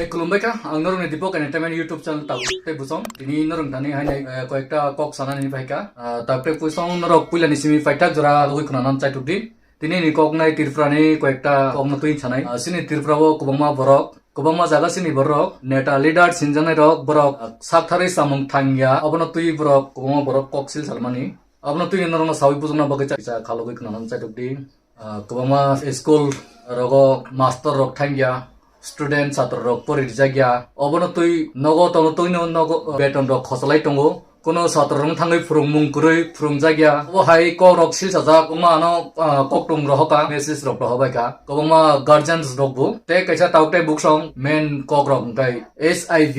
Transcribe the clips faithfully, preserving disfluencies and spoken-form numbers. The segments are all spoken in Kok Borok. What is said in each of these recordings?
Tei khulumbai kha, ang norokni Deepak Entertainment YouTube channel tabuk tei busong. Tini norok thani hainai, eh, koyekta kok sanani phaikha. Ah, tabuk tei busong norok puilani simi paithak jora logoi khwnanani chaitok di. Tini ni kok nai Tripura ni koyekta kok no twi sanai. Ah, sini Tripura o kwbangma borok, kwbangma jaga sini borok, neta leader sinjaknai rok, borok, ah, sak tharwi samung thangya, obono twi borok, kwbangma borok kok sil salmani. Obono twi norokno sawi bujokna bagwi cha, cha khalogwi khwnanani chaitok di. Ah, kwbangma school rogo master rok thangya, student chatra rok pori rijak ya. Obono twi nogo tono twi no nogo beton rok khosalai tongo. Kuno chatra rok thangwi phwrwngmung kwrwi phwrwngjak ya. Obo hai kok rok silsajak, omo ano, ah, kokthum rohoka, message rok rohobaikha. Kwbangma guardians rok bo. Tei kaisa tabuk tei buksong main kok rok hwnkhe H I V.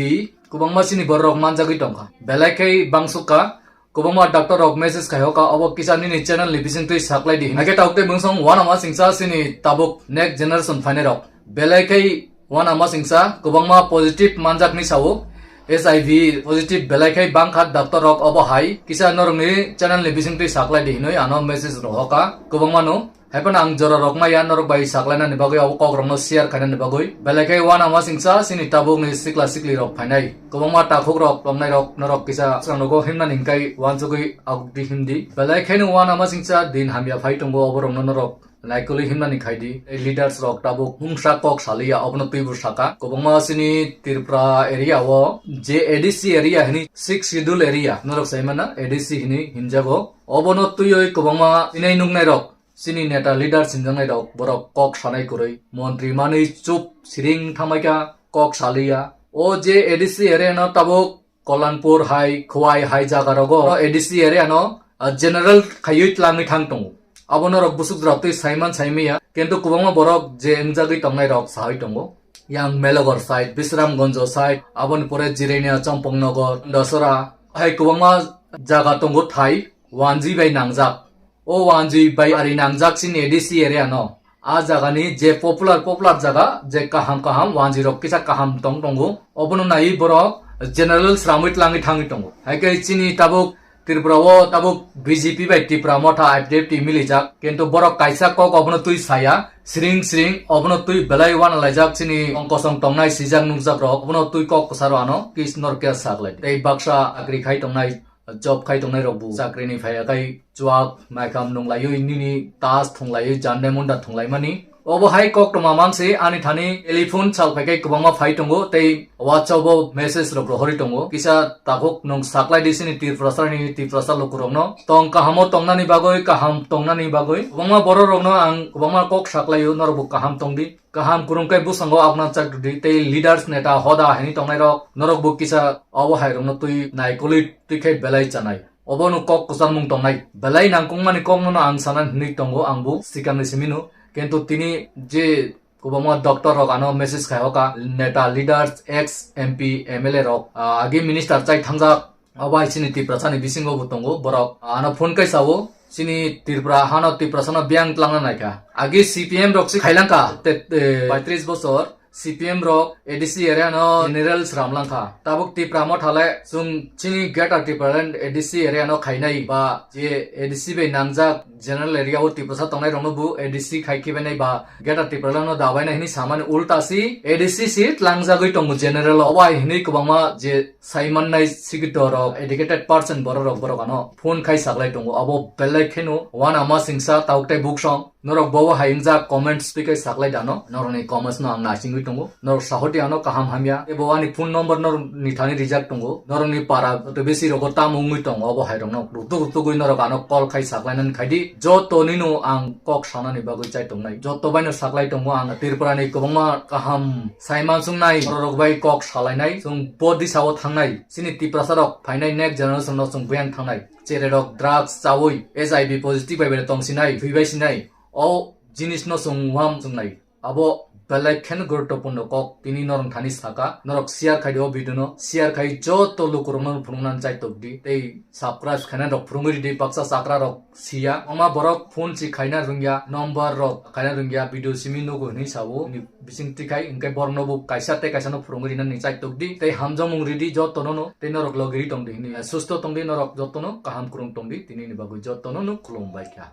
Kwbangma sini borok rok manjagwi tongkha. Belai khai bangsukha. Kwbangma doctor rok message khai hoka, obo kisa nini channel ni bisingtwi saklai di. Hakhe tabuk tei bungsong uanama singsa sini tabuk next generation phainai rok. Belai khai uanama singsa kwbangma positive manjakni sao. H I V positive belai khai bangkha doctor rok, obo hai kisa norokni channel ni bisingtwi saklai di hinwi ano message rok hoka kwbangma no. Haiphano ang jora rok maya norok bai saklainani bagwi abo kok rokno share khainani bagwi. Belai khe uanama singsa sini tabukni sikla sikli rok phainai. Kwbangma takhuk rok tongnai rok norok kisa swrang rogo himnani hingkai uansugwi agukdi himdi. Belai kheno uanama singsa din hamya phai tongo obo rokno norok naikolwi himnani khaidi. Tei leaders rok tabuk mungsa kok saliya obono twibo saka. Kwbangma sini Tripura area o je A D C area hini sixth schedule area norok saimana A D C hini himjago. Obono twiwi kwbangma sinai nuknai rok. Chini neta leader sinjaknai rok borok kok sanai kwrwi, montri manwi chup siring thangbaikha, kok saliya. O je A D C area no tabuk Kollanpur hai, Khowai hai jaga rogo A D C area no, ah, general khaiwi tlangwi thang tongo. Abo norok busuk jora twi saiman saimaya, kintu kwbangma borok je wngjagwi tongnai rok sawi tongo. Yang Melogor side, Bisramganj side, aboni pore Jirania, Champaknagar, Dasora hai kwbangma jaga tongo thai wanjwi bai nangjak. O wanjwi bai ari nangjak chini A D C area no. A jaga ni je popular popular jaga, je kaham kaham wanjwi rok kisa kaham tong tongo. Obono naiwi borok general sramwi tlangwi thangwi tongo. Hai khe chini tabuk Tripura o tabuk B J P bai Tipra Motha I P F T milijak. Kintu borok kaisa kok obono twi saya. Siring siring obono twi belai uanalaijak chini ongkosong tongnai sijak nukjak rok. Obono twi kok kwcharo ano kis nor khe saklai. Tei baksa chakri khai tongnai, job khai tongnai rok bo chakri ni phaiya khai chuak, maikham nunglaiwi, nini tas thunglaiwi, jande munda thunglaimani. Obo hai koktwma mansi ani thani telephone sal phaikai kwbangma phai tongo tei WhatsApp o message rok rohorwi tongo. Kisa takhuk nwng saklai di sini Tiprasa ni, Tiprasa lukurokno. Tong kahamo tongnani bagwi, kaham tongnani bagwi. Kwbangma borok rokno ang kwbangma kok saklaio, norokbo kaham tongdi. Kaham kwrwng khe bwskango agna chak di tei leaders neta hoda hini tongnai rok norok bo kisa obo hai rokno twi naikolwi twi khe belai chanai. Obo no kok kwcharmung tongnai. Belai nangkukmani kok no ang sana hinwi tongo ang bo sikang ni simi no. Kintu tini je kwbangma doctor rok ano message khai hoka neta leaders ex M P M L A rok, ah, agi minister chai thangjak. Obo hai chini Tiprasa ni bisingo bo tongo borok. Ano phone kai sao, chini Tripura hano Tiprasa no biyang tlangna naikha. Agi C P M rok se khailangkha, te, te, paitris bosor C P M rok A D C area no general sram langkha. Tabuk Tipra Motha le chwng chini Greater Tipraland A D C area no khainai ba je A D C bai nangjak general area o Tiprasa tongnai rokno bo A D C khai khibainai ba Greater Tipraland no dabainai hini samani ulta si A D C si tlangjagwi tongo general o. Obo hai hinwi kwbangma je saimannai sikito rok, educated person borok rok, borok ano phone khai saklai tongo. Abo belai kheno uanama singsa tabuk tei buksong. Norok bobo hai wngjak comments twi khai saklai dano. Norokni comments no ang naisingwi tongo. Norok sahoti ano kaham hamya. Ebo ani phone number norokni thani rijak tongo. Norokni para joto besi rogo tamo wngwi tongo. Obo hai rokno ruktuk ruktugwi norok ano call khai saklainani khaidi. Joto nino ang kok sanani bagwi chai tongnai. Joto baino saklai tongo ang Tripura ni kwbangma kaham saiman sungnai borok rok bai kok salainai. Chwng bo disa o thangnai. Chini Tiprasa rok phainai next generation no chwng buyang thangnai. Cherai rok drugs chawi H I V positive bai bai tong sinai, thwi bai sinai. O jinis no chwng wam chwngnai. Abo belai khen guruttopurno kok tini norok thani saka. Norok share khai di o video no. Share khai joto lukurok no phunuknani chai tok di. Tei subscribe khaina rok phurungwi ridi baksa chakra rok siya. Ama borok phone si khaina rungya, number rok khaina rungya, video simi nugo hinwi sao. Ni bising tikhai hwnkhe borok no bo kaisa tei kaisa no phurungwi rinani chai tok di. Tei hamjakmung ridi joto no no. Tei norok logiri tong di hinwi. Susto tong di norok joto no kaham kwrwng tong di. Tini ni bagwi joto no no khulum bai kha.